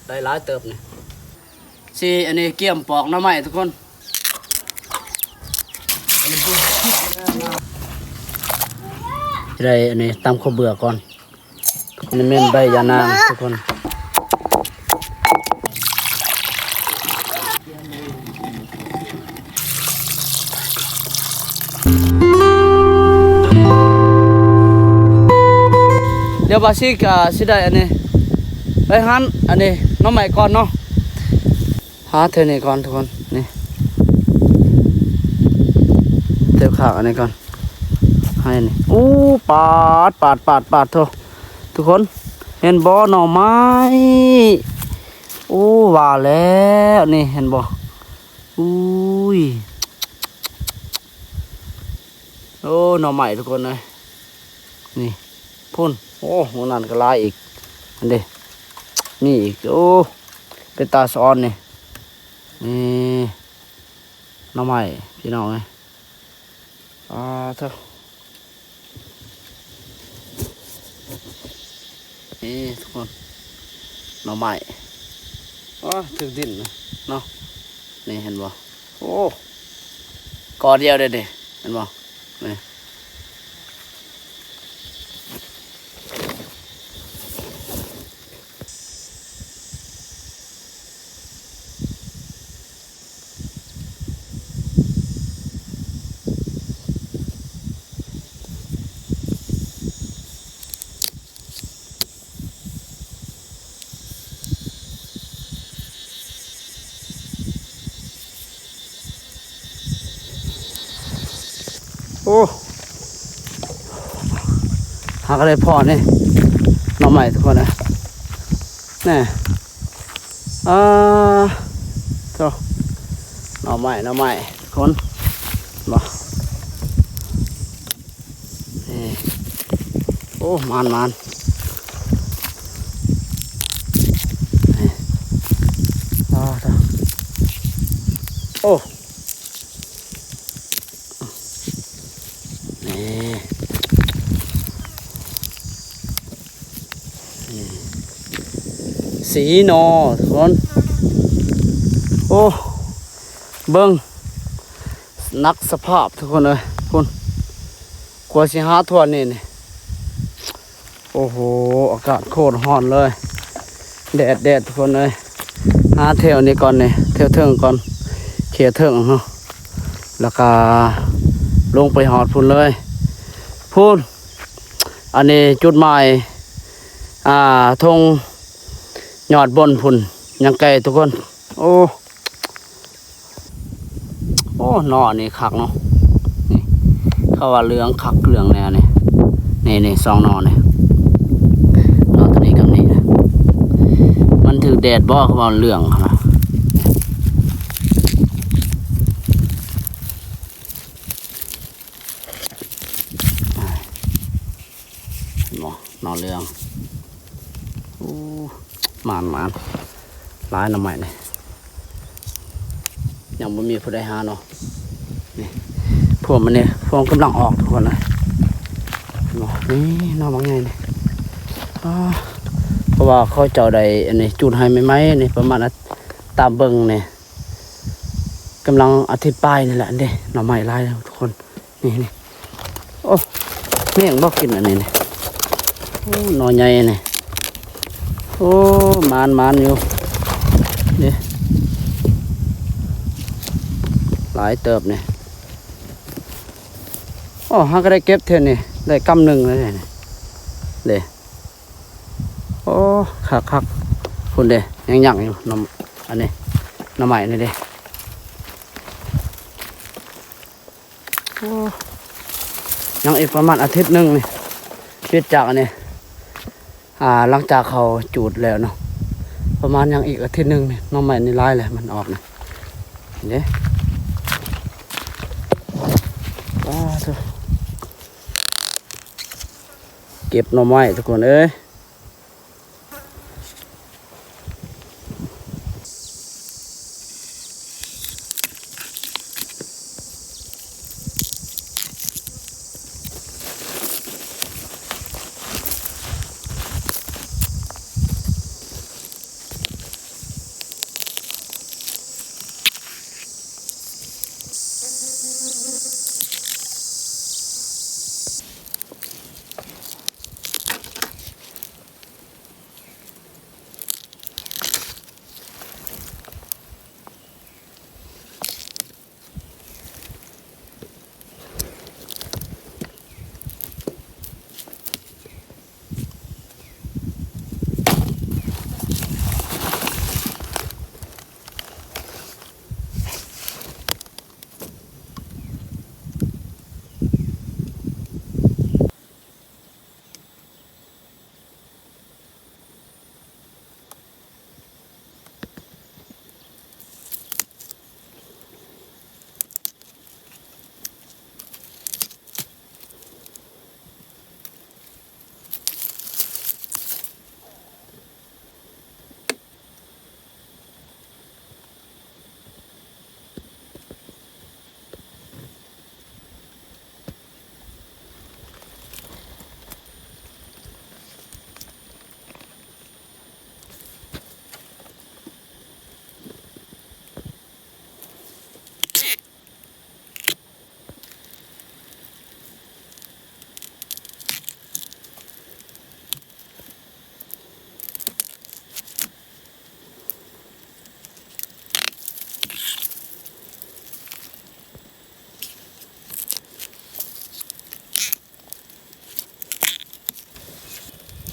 ໄດ້ຫຼາຍເຕີບນີ້ ຊິ ອັນນີ້ກຽມປອກໜໍ່ໄມ້ທຸກຄົນ. ໄດ້ອັນນີ້ຕຳເຂົ້າເບືອກ່ອນ. ນີ້ແມ່ນໃບຢານາງທຸກຄົນ. ດຽວບາຊິກະຊິໄດ້ອັນນີ້ ໄປຫັນອັນນີ້ໜໍ່ໄມ້ກ່ອນເນາະ. ຫາແຖວນີ້ກ່ອນທຸກຄົນ ນີ້ ແຖວຂ້າງອັນນີ້ກ່ອນ ໃຫ້ນີ້. ໂອ້ ປາດ ປາດ ປາດ ປາດ ໂທ້ ທຸກຄົນ ເຫັນບໍ່ ໜໍ່ໄມ້? ໂອ້ ວ່າແລ້ວ ນີ້ ເຫັນບໍ່? ອຸ້ຍ ໂອ້ ໜໍ່ໄມ້ທຸກຄົນເອີຍ ນີ້ ພຸ້ນ ໂອ້ ໝ່ອງນັ້ນກໍຫຼາຍອີກ ອັນເດ ມີອີກ ໂອ້ ເປັນຕາສະອອນນີ້ ນີ້ ໜໍ່ໄມ້ ພີ່ນ້ອງເອີຍ ອາ ເທີ ນີ້ທຸກຄົນ ໜໍ່ໄມ້ ໂອ້ ຖືກດິນເນາະ ນີ້ເຫັນບໍ່? ໂອ້ ກໍດຽວເດ້ນີ້ ເຫັນບໍ່? ນີ້ ໂອ້ ຫາກໍໄດ້ພໍ້ນີ້ ໜໍ່ໄມ້ທຸກຄົນເອີຍ ແນ່ ອາ ໂທ້ ໜໍ່ໄມ້ ໜໍ່ໄມ້ທຸກຄົນ ບໍ່ ນີ້ ໂອ້ ມານໆ ນີ້ ອາ ໂທ້ ໂອ້ ນີ້ ນີ້ ສີ່ໜໍ່ທຸກຄົນ ໂອ້ ເບິ່ງ ໜັກສະພາບທຸກຄົນເອີຍ ພຸ້ນ ກວ່າຊິຫາຖ້ວນນີ້ນີ້ ໂອ້ໂຫ ອາກາດໂຄດຮ້ອນເລີຍ ແດດ ແດດທຸກຄົນເອີຍ ຫາແຖວນີ້ກ່ອນນີ້ ແຖວເທິງກ່ອນ ເຂດເທິງເນາະ ແລ້ວກະລົງໄປຮອດພຸ້ນເລີຍ ພຸ້ນ ອັນນີ້ຈຸດໝາຍ ອ່າ ທົ່ງຍອດບົນພຸ້ນ ຍັງໄກທຸກຄົນ ໂອ້ ໂອ້ ໜໍ່ນີ້ຄັກເນາະ ນີ້ ເຂົາວ່າເຫຼືອງຄັກເຫຼືອງແນ່ນີ້ ນີ້ ນີ້ ສອງໜໍ່ນີ້ ໜໍ່ໂຕນີ້ກັບນີ້ນະ ມັນຖືກແດດບໍ່ ເຂົາວ່າເຫຼືອງຫັ້ນນະ ເຫັນບໍ່? ໜໍ່ເຫຼືອງ ໂອ້ ໝານໆ ຫຼາຍໜໍ່ໄມ້ນີ້ ຍັງບໍ່ມີຜູ້ໃດຫາເນາະ ນີ້ ພວກມັນນີ້ ພວກກຳລັງອອກທຸກຄົນເອີຍ ເຫັນບໍ່? ນີ້ໜໍ່ບັກໃຫຍ່ນີ້ ອາ ເພາະວ່າເຂົາເຈົ້າໄດ້ ອັນນີ້ ຈູດໄຮ່ໃໝ່ໆ ນີ້ ປະມານ ຕາມເບິ່ງນີ້ ກຳລັງອາທິດປາຍນີ້ແຫຼະ ເດ້ ໜໍ່ໄມ້ຫຼາຍແລ້ວທຸກຄົນ ນີ້ ນີ້ ໂອ້ ແມງບໍ່ກິນອັນນີ້ນີ້ ໂອ້ ໜໍ່ໃຫຍ່ນີ້ ໂອ້ ໝານໆ ຢູ່ ເດ້ ຫຼາຍເຕີບນີ້ ໂອ້ ຫາກໍໄດ້ເກັບເທື່ອນີ້ ໄດ້ກຳໜຶ່ງແລ້ວນີ້ ເດ້ ໂອ້ ຄັກໆ ພຸ້ນເດ້ ຍັງຍັງຢູ່ ໜໍ່ ອັນນີ້ ໜໍ່ໄມ້ນີ້ເດ້ ໂອ້ ຍັງອີກປະມານອາທິດໜຶ່ງນີ້ ປິດຈາກອັນນີ້ ອ່າ ຫຼັງຈາກເຂົາຈູດແລ້ວເນາະ ປະມານຍັງອີກອາທິດໜຶ່ງນີ້ ໜໍ່ໄມ້ນີ້ຫຼາຍແລ້ວ ມັນອອກນີ້ ເດ້ ປາໂທ້ ເກັບໜໍ່ໄມ້ທຸກຄົນເອີຍ.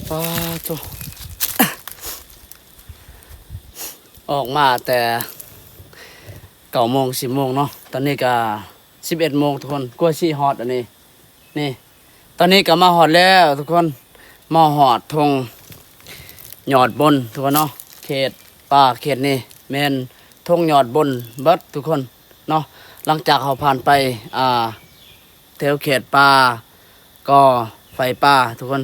ປາໂຕ ອອກມາແຕ່ເກົ້າໂມງ ສິບໂມງເນາະ, ຕອນນີ້ກະສິບເອັດໂມງທຸກຄົນ, ກວ່າຊິຮອດອັນນີ້. ນີ້ ຕອນນີ້ກໍມາຮອດແລ້ວທຸກຄົນ, ມາຮອດທົ່ງຍອດບົນທຸກຄົນເນາະ. ເຂດປ່າເຂດນີ້ແມ່ນທົ່ງຍອດບົນເບິດທຸກຄົນເນາະ. ຫຼັງຈາກເຮົາຜ່ານໄປ ອ່າ ແຖວເຂດປ່າກໍໄຟປ່າທຸກຄົນ,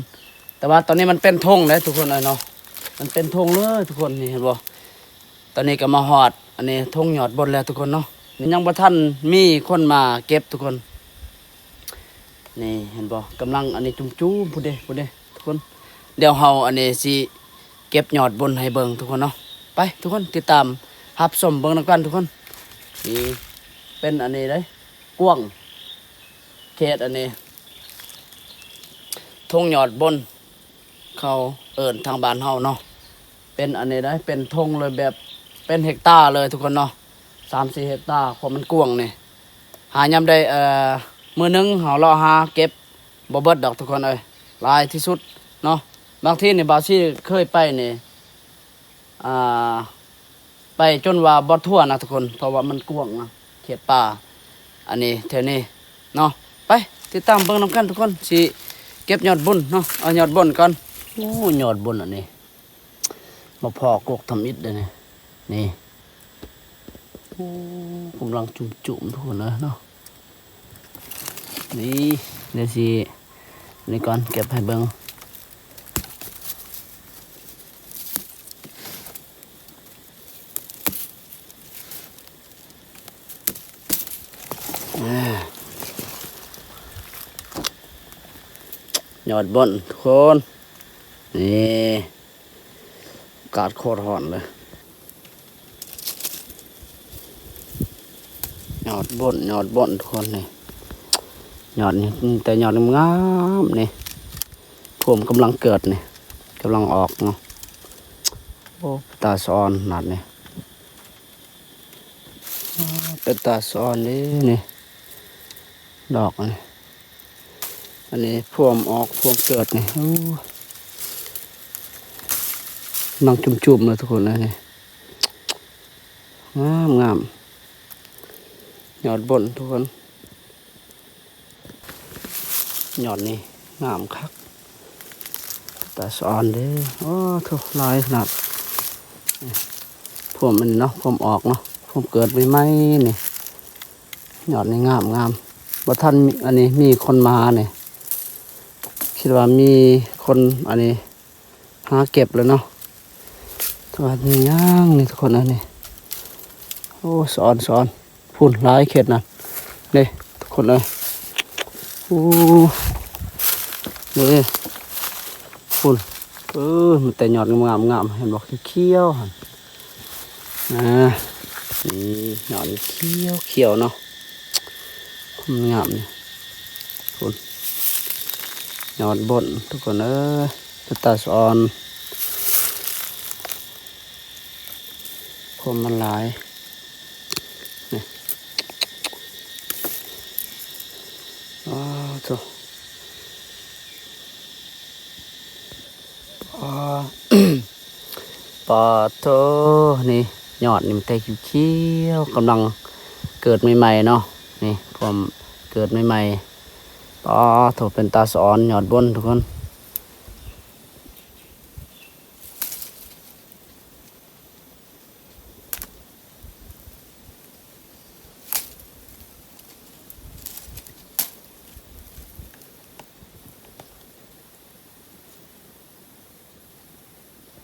ແຕ່ວ່າຕອນນີ້ມັນເປັນທົ່ງແລ້ວທຸກຄົນເອີຍເນາະ, ມັນເປັນທົ່ງເລີຍທຸກຄົນ. ນີ້ເຫັນບໍ່? ຕອນນີ້ກໍມາຮອດອັນນີ້ທົ່ງຍອດບົນແລ້ວທຸກຄົນເນາະ. ຍັງບໍ່ທັນມີຄົນມາເກັບທຸກຄົນ. ນີ້ເຫັນບໍ່? ກຳລັງອັນນີ້ຈຸ້ມໆ ພຸ້ນເດ້ ພຸ້ນເດ້ທຸກຄົນ. ດຽວເຮົາອັນນີ້ຊິເກັບຍອດບົນໃຫ້ເບິ່ງທຸກຄົນເນາະ. ໄປທຸກຄົນ ຕິດຕາມຮັບຊົມເບິ່ງນຳກັນທຸກຄົນ. ນີ້ເປັນອັນນີ້ເດ້ ກວ້າງ ເຂດອັນນີ້ ທົ່ງຍອດບົນ ເຂົາເອີ້ນທາງບ້ານເຮົາເນາະ. ເປັນອັນນີ້ໄດ໋ ເປັນທົ່ງເລີຍ ແບບເປັນເຮັກຕາເລີຍທຸກຄົນເນາະ, ສາມສີ່ເຮັກຕາ ຄວາມມັນກວ້າງນີ້. ຫາຍາມໃດ ເອີ ມື້ໜຶ່ງເຮົາເລາະຫາເກັບບໍ່ເບິດດອກທຸກຄົນເອີຍ, ຫຼາຍທີ່ສຸດເນາະ. ບາງທີນີ້ບ່າວຊີເຄີຍໄປນີ້ ອ່າ ໄປຈົນວ່າບໍ່ທົ່ວນະທຸກຄົນ, ເພາະວ່າມັນກວ້າງນະ ເຂດປ່າອັນນີ້ແຖວນີ້ເນາະ. ໄປຕິດຕາມເບິ່ງນຳກັນທຸກຄົນ, ຊິເກັບຍອດບຸນເນາະ, ເອົາຍອດບົນກ່ອນ. ໂອ້ ຍອດບົນອັນນີ້ ມາພໍ້ກົກທຳອິດເດ້ນີ້. ນີ້ ໂອ້ ກຳລັງຈຸ້ມໆ ທຸກຄົນເອີຍເນາະ. ນີ້ ດຽວຊິ ນີ້ກ່ອນ ເກັບໃຫ້ເບິ່ງ. ອາ ຍອດບົນທຸກຄົນ, ນີ້ ອາກາດໂຄດຮ້ອນເລີຍ. ຍອດບົນ ຍອດບົນທຸກຄົນນີ້, ຍອດນີ້ ແຕ່ຍອດງາມໆ ນີ້ ພວມກຳລັງເກີດນີ້ ກຳລັງອອກເນາະ. ໂອ້ ເປັນຕາສະອອນຂະໜາດນີ້, ເປັນຕາສະອອນເດ້ນີ້ ດອກນີ້. ອັນນີ້ພວມອອກພວມເກີດນີ້ ໂອ້ ກຳລັງຈຸ້ມໆ ເລີຍທຸກຄົນເອີຍນີ້. ງາມໆ ຍອດບົນທຸກຄົນ, ຍອດນີ້ງາມຄັກ ຕາສະອອນເດ້. ໂອ້ ໂທ້ ຫຼາຍຂະໜາດ. ພວມອັນນີ້ເນາະ ພວມອອກເນາະ ພວມເກີດໃໝ່ໆ ນີ້. ຍອດນີ້ງາມໆ, ບໍ່ທັນ ອັນນີ້ມີຄົນມານີ້, ຄິດວ່າມີຄົນອັນນີ້ຫາເກັບແລ້ວເນາະ. ແຕ່ວ່ານີ້ຍັງນີ້ທຸກຄົນເອີຍນີ້. ໂອ້ ສະອອນ ສະອອນ ພຸ້ນ ຫຼາຍເຂດນັ້ນເດ້ທຸກຄົນເອີຍ. ໂອ້ ເດ້ ພຸ້ນ ເອີ ມີແຕ່ຍອດງາມໆ ເຫັນບໍ່ ຂຽວໆ ຫັ້ນ. ອ່າ ນີ້ຍອດຂຽວໆ ເນາະ, ງາມນີ້. ພຸ້ນ ຍອດບົນທຸກຄົນເອີຍ, ເປັນຕາສະອອນ ພວມມັນຫຼາຍ. ນີ້ ອ້າໂທ້ ອ້າ ປາໂທ້ ນີ້ຍອດນີ້ມັນແຕ່ຂຽວໆ ກຳລັງເກີດໃໝ່ໆ ເນາະ. ນີ້ພວມເກີດໃໝ່ໆ. ປາໂທ້ ເປັນຕາສະອອນຍອດບົນທຸກຄົນ.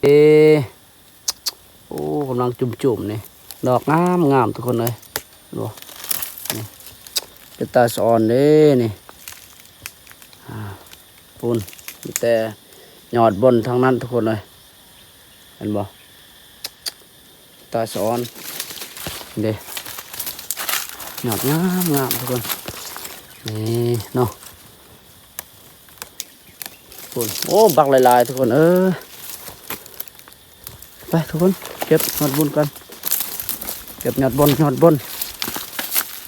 ເອ ໂອ້ ກຳລັງຈຸ້ມໆ ນີ້ ດອກງາມໆ ທຸກຄົນເອີຍ ເຫັນບໍ່? ນີ້ ເປັນຕາສະອອນເດ້ນີ້. ອາ ພຸ້ນ ມີແຕ່ຍອດບົນທັງນັ້ນທຸກຄົນເອີຍ ເຫັນບໍ່? ຕາສະອອນເດ້ ຍອດງາມໆ ທຸກຄົນ ນີ້ເນາະ. ພຸ້ນ ໂອ້ ບັກຫຼາຍໆ ທຸກຄົນເອີຍ. ໄປທຸກຄົນ ເກັບຍອດບຸນກ່ອນ ເກັບຍອດບົນ ຍອດບົນ.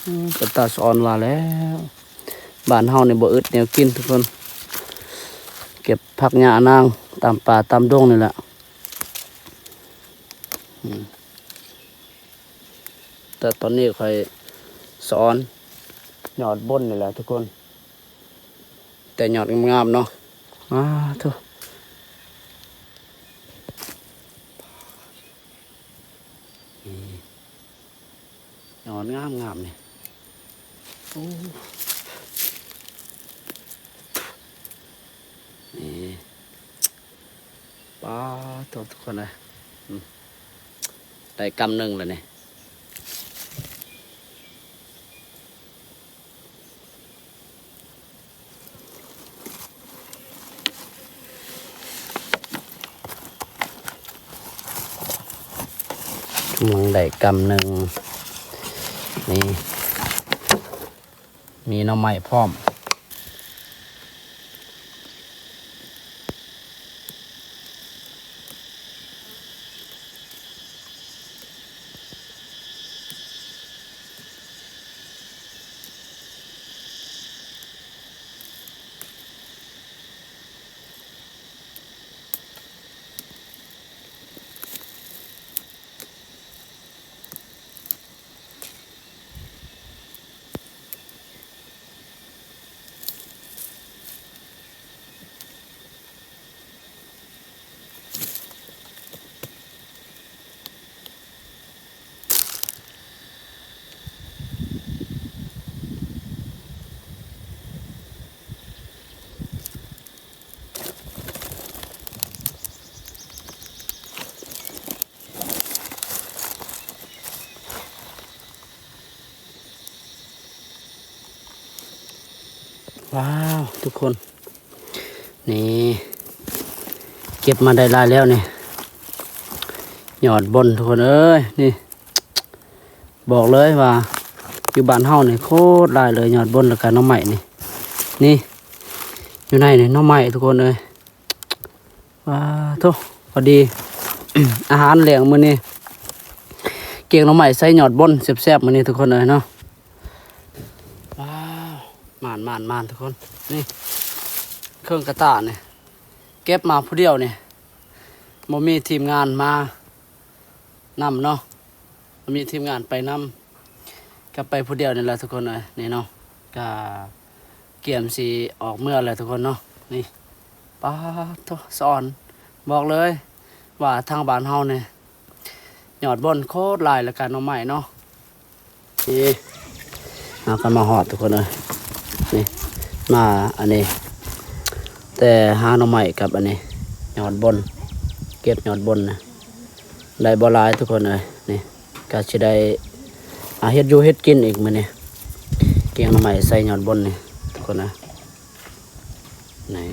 ອືມ ເປັນຕາສະອອນວ່າແລ້ວ ບ້ານເຮົານີ້ບໍ່ອຶດແນວກິນທຸກຄົນ. ເກັບຜັກຫຍ້ານາງ ຕາມປ່າຕາມດົງນີ້ແຫຼະ. ອືມ ແຕ່ຕອນນີ້ຂ້ອຍສະອອນຍອດບົນນີ້ແຫຼະທຸກຄົນ ແຕ່ຍອດງາມໆເນາະ. ອ້າໂທ້ ນີ້ ຍອດງາມໆນີ້. ໂອ້ ນີ້ ປາໂທ້ ທຸກຄົນເອີຍ ອືມ ໄດ້ກຳໜຶ່ງແລ້ວນີ້. ກຳລັງໄດ້ກຳໜຶ່ງ ນີ້ ມີໜໍ່ໄມ້ພ້ອມ. ວ້າວ ທຸກຄົນ ນີ້ ເກັບມາໄດ້ຫຼາຍແລ້ວນີ້ ຍອດບົນ ທຸກຄົນເອີຍ ນີ້ ບອກເລີຍວ່າຢູ່ບ້ານເຮົານີ້ໂຄດຫຼາຍເລີຍ ຍອດບົນ ແລ້ວກະໜໍ່ໄມ້ນີ້ ນີ້ ຢູ່ໃນນີ້ໜໍ່ໄມ້ ທຸກຄົນເອີຍ. ວ້າໂທ້ ພໍດີ ອາຫານແລງມື້ນີ້ ແກງໜໍ່ໄມ້ໃສ່ຍອດບົນ ແຊບໆມື້ນີ້ທຸກຄົນເອີຍເນາະ. ວ້າວ ໝານໆໆ ທຸກຄົນ ນີ້ ເຄື່ອງກະຕ່ານີ້ ເກັບມາຜູ້ດຽວນີ້ ບໍ່ມີທີມງານມາ ນຳເນາະ ມີທີມງານໄປນຳ ກໍໄປຜູ້ດຽວນີ້ແຫຼະທຸກຄົນເອີຍ ນີ້ເນາະ ກະກຽມຊິອອກເມືອແລ້ວທຸກຄົນເນາະ. ນີ້ ປາໂທ້ ສະອອນ ບອກເລີຍວ່າທາງບ້ານເຮົານີ້ຍອດບົນໂຄດຫຼາຍ ແລ້ວກະໜໍ່ໄມ້ເນາະ. ນີ້ ເຮົາກໍມາຮອດທຸກຄົນເອີຍ ນີ້ ມາອັນນີ້ ແຕ່ຫາໜໍ່ໄມ້ກັບອັນນີ້ ຍອດບົນ ເກັບຍອດບົນນະ ໄດ້ບໍ່ຫຼາຍທຸກຄົນເອີຍ. ນີ້ກໍຊິໄດ້ ອາ ເຮັດຢູ່ເຮັດກິນອີກມື້ນີ້ ແກງໜໍ່ໄມ້ໃສ່ຍອດບົນນີ້ທຸກຄົນເອີຍ. ນີ້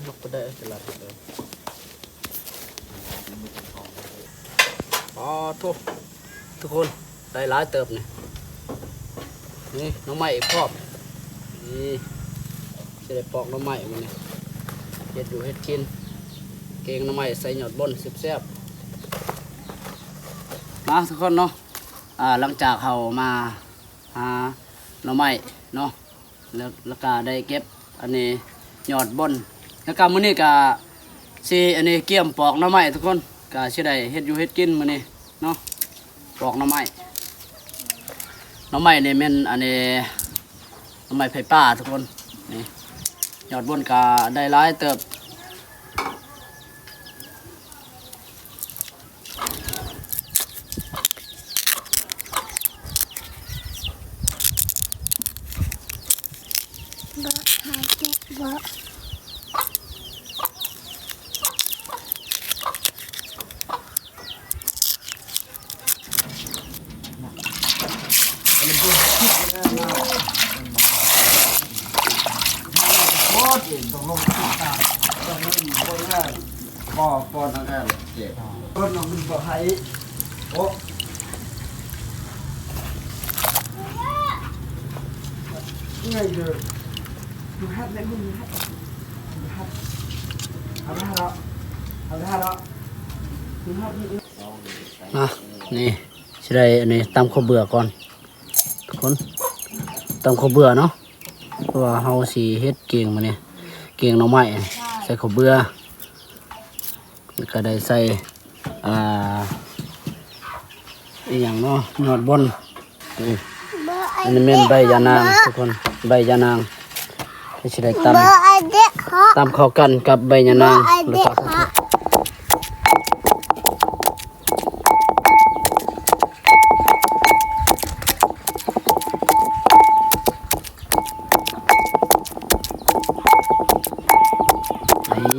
ຍົກໄປໄດ້ຕະຫຼາດເດີ. ອໍ ໂທ້ ທຸກຄົນ ໄດ້ຫຼາຍເຕີບນີ້. ນີ້ໜໍ່ໄມ້ອີກພ້ອມ ນີ້ ຊິໄດ້ປອກໜໍ່ໄມ້ມື້ນີ້ ເຮັດຢູ່ເຮັດກິນ ແກງໜໍ່ໄມ້ໃສ່ຍອດບົນແຊບໆ. ມາທຸກຄົນເນາະ ອາ ຫຼັງຈາກເຮົາມາຫາໜໍ່ໄມ້ເນາະ ແລ້ວ ແລ້ວກະໄດ້ເກັບອັນນີ້ຍອດບົນ ແລ້ວກະມື້ນີ້ກະຊິອັນນີ້ກຽມປອກໜໍ່ໄມ້ທຸກຄົນ ກະຊິໄດ້ເຮັດຢູ່ເຮັດກິນມື້ນີ້ເນາະ. ປອກໜໍ່ໄມ້ ໜໍ່ໄມ້ນີ້ແມ່ນອັນນີ້ ໜໍ່ໄມ້ໄຟປ່າທຸກຄົນ. ນີ້ຍອດບົນກະໄດ້ຫຼາຍເຕີບ. ບໍ່ ບໍ່ ທາງແອລເຈັບ ເພິ່ນມັນບໍ່ໃຫ້ ໂອ້. ອ່ະ ນີ້ຊິໄດ້ອັນນີ້ ຕຳເຂົ້າເບືອກ່ອນທຸກຄົນ ຕຳເຂົ້າເບືອເນາະ ເພາະວ່າເຮົາຊິເຮັດແກງມື້ນີ້ ແກງໜໍ່ໄມ້ໃສ່ເຂົ້າເບືອ ແລ້ວກໍໄດ້ໃສ່ ອ່າ ອີ່ຫຍັງເນາະ ຍອດບ່ອນ ເອີ ອັນນີ້ແມ່ນໃບຢານາງທຸກຄົນ ໃບຢານາງ ກໍຊິໄດ້ຕຳ ຕຳເຂົ້າກັນກັບໃບຢານາງ ແລ້ວກໍ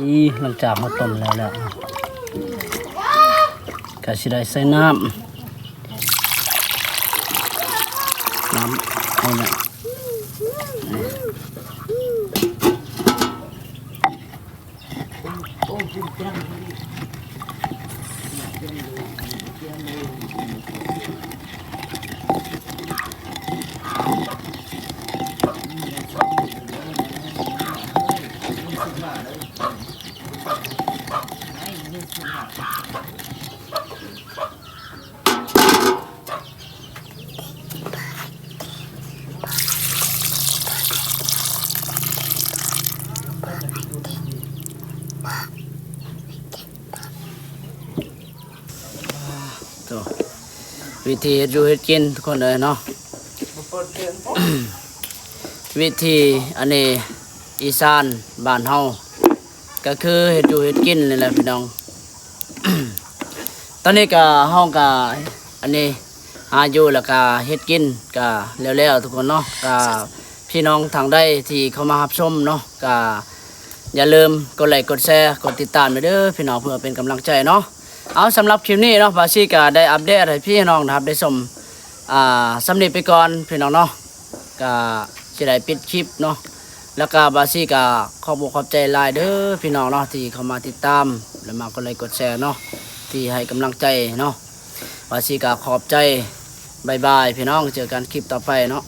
ນີ້ ຫຼັງຈາກເຮົາຕົ້ມແລ້ວ ແລ້ວ ກໍຊິໄດ້ໃສ່ນ້ຳ ນ້ຳ ນີ້ແຫຼະ ໂອ້ ວິທີເຮັດຢູ່ເຮັດກິນທຸກຄົນເອີຍເນາະ ວິທີອັນນີ້ ອີສານບ້ານເຮົາ ກໍຄືເຮັດຢູ່ເຮັດກິນນີ້ແຫຼະພີ່ນ້ອງ. ຕອນນີ້ກໍ ເຮົາກໍ ອັນນີ້ ຫາຢູ່ ແລ້ວກໍເຮັດກິນ ກໍແລ້ວໆ ທຸກຄົນເນາະ. ກໍພີ່ນ້ອງທາງໃດທີ່ເຂົ້າມາຮັບຊົມເນາະ ກໍຢ່າລືມກົດໄລກ໌ ກົດແຊ ກົດຕິດຕາມແດ່ເດີພີ່ນ້ອງ ເພື່ອເປັນກຳລັງໃຈເນາະ. ເອົາ ສຳລັບຄລິບນີ້ເນາະ ບາຊີກໍໄດ້ອັບເດດໃຫ້ພີ່ນ້ອງໄດ້ຮັບໄດ້ຊົມ ອ່າ ສ່ຳນີ້ໄປກ່ອນພີ່ນ້ອງເນາະ. ກະຊິໄດ້ປິດຄລິບເນາະ ແລ້ວກະບາຊີກະຂອບອົກຂອບໃຈຫຼາຍເດີພີ່ນ້ອງເນາະ ທີ່ເຂົ້າມາຕິດຕາມ ແລະ ມາກົດໄລກ໌ກົດແຊເນາະ ທີ່ໃຫ້ກຳລັງໃຈເນາະ. ບາຊີກະຂອບໃຈ ບາຍບາຍພີ່ນ້ອງ ເຈີກັນຄລິບຕໍ່ໄປເນາະ.